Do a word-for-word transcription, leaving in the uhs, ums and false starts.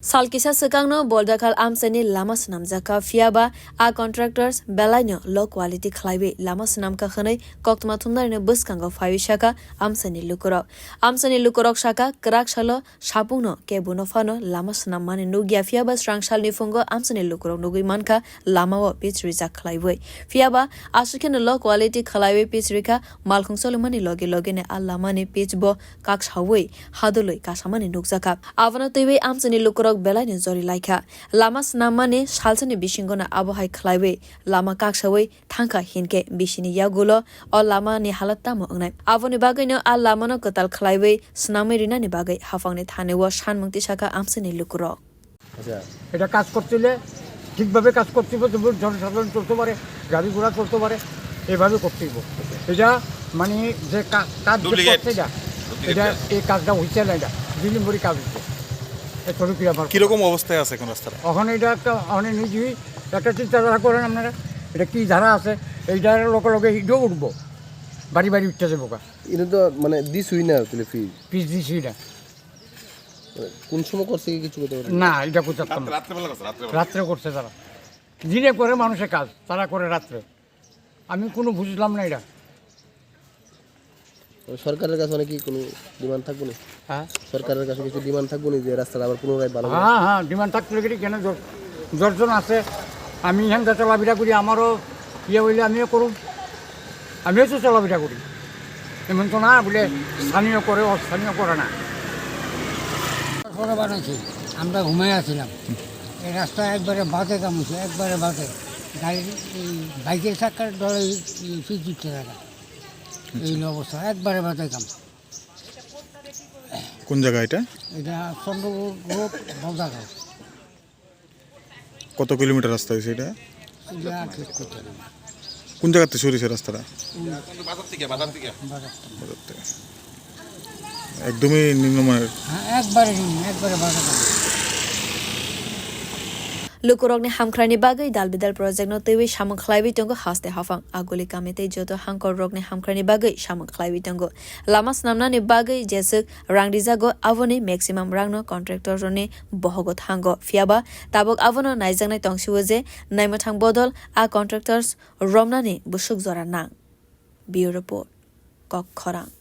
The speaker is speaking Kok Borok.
Sal kisa swkangno Boldakhal amchaini lama swnamjakha, phiyaba a contractors belaino low quality khlaiwi lama swnamkha hwnwi koktwma thumnairokni bwskango phaiwi sakha amchaini lukurok. Amchaini lukurok sakha, kwrak salo sapungno kebo no phano lama swnammani nukya, phiyaba srang salni phungo amchaini lukurok nugwi mankha lamao pitch rijak khlaiwi. Phiyaba aswk kheno low quality khlaiwi pitch rikha, malkhung cholomani loge logeno a lamani pitch bo kaksawi hadolwi kasamani nukjakha. Abono twiwi amchaini lukurok belaino jori laikha. Lama swnammani salsani bisingono abo hai khlaiwi lama kaksawi thangkha hinkhe bisini yagulo o lamani halat tamo wngnai. Aboni bagwino a lamano kwtal khlaiwi swnamwi rinani bagwi haphangni thanio sanmung tisakha amchaini lukurok. আচ্ছা। এটা কাজ করতে হলে ঠিকভাবে কাজ করতে হবে, তবু জনসাধারণ চলতে পারে, গাড়ি ঘোড়া চলতে পারে, এভাবে করতে হবে। এটা মানে যে কা-, কাজ যে ডুপ্লিকেট। করছে এটা, ডুপ্লিকেট এটা কাজ। এই কাজটা হইছে না, এটা দুই নম্বরই কাজ হচ্ছে। এ চলো কি আমার কিরকম অবস্থায় আছে এখন রাস্তাটা? এখন এটা একটা, অনেক নিজেই একটা চিন্তাধারা করেন আপনারা, এটা কি ধারা আছে, এইটার লগে লগে হিটও উঠবো, বাড়ি বাড়ি উঠতে যাবো গা। এটা তো মানে দিছুই না, তাহলে ফি- পিস দিছি এটা। কোন সময় করছে কি কিছু করতে পারেন? না, এটা করতে পারতাম না। রাত্রে, রাত্রেবেলা করছে, রাত্রেবেলা। রাত্রে করছে তারা। দিনে করে মানুষের কাজ, তারা করে রাত্রে। আমি কোনো বুঝলাম না এটা। সরকারের কাছে অনেক কি কোনো ডিমান্ড থাকবো না? হ্যাঁ? সরকারের কাছে কিছু ডিমান্ড থাকবো না যে রাস্তাটা আবার পুনরায় ভালো হবে? হ্যাঁ, হ্যাঁ, ডিমান্ড থাকতে গেলে কেন জোর-, জোর জোর আছে। আমি এখানটা চলাফেরা করি, আমারও ইয়ে হইলে আমিও করুম। আমিও তো চলাফেরা করি, এমন তো না বলে স্থানীয় করে, অস্থানীয় করে না। পরে বানাইছে, আমরা ঘুমাই আছিলাম। এই রাস্তা একবারে বাজে কাম হয়েছে, একবারে বাজে। গাড়ি, এই বাইকের চাকার ডরে এই, এই পিচ দিচ্ছে দাদা। এই হলো অবস্থা, একবারে বাজে কাম। কোন জায়গা এটা? এটা চন্দ্রপুর রোড, বলদাঘাট। কত কিলোমিটার রাস্তা হয়েছে এটা? এটা ঠিক করতে হবে। কোন জায়গাতে শুরু হয়েছে রাস্তাটা? বাজার থেকে, বাজার থেকে। বাজার থেকে। বাজার থেকে। একদমই নিম্নমানের। হ্যাঁ, একবারে নিম্ন, একবারে বাজার থেকে। Lukurokni hamkraini bagwi dal bidal project no twiwi samung khlaiwi tongo haste haphang. Aguli kami tei joto hangkor rokni hamkraini bagwi samung khlaiwi tongo. Lama swnamnani bagwi jeswk rang rijago, aboni maximum rangno contractor rokni bohogo thango. Phiyaba tabuk abono naijaknai tongsio je naimwthang bodol a contractors romnani bwswk jora nang. Bureau Report, Kok Khorang.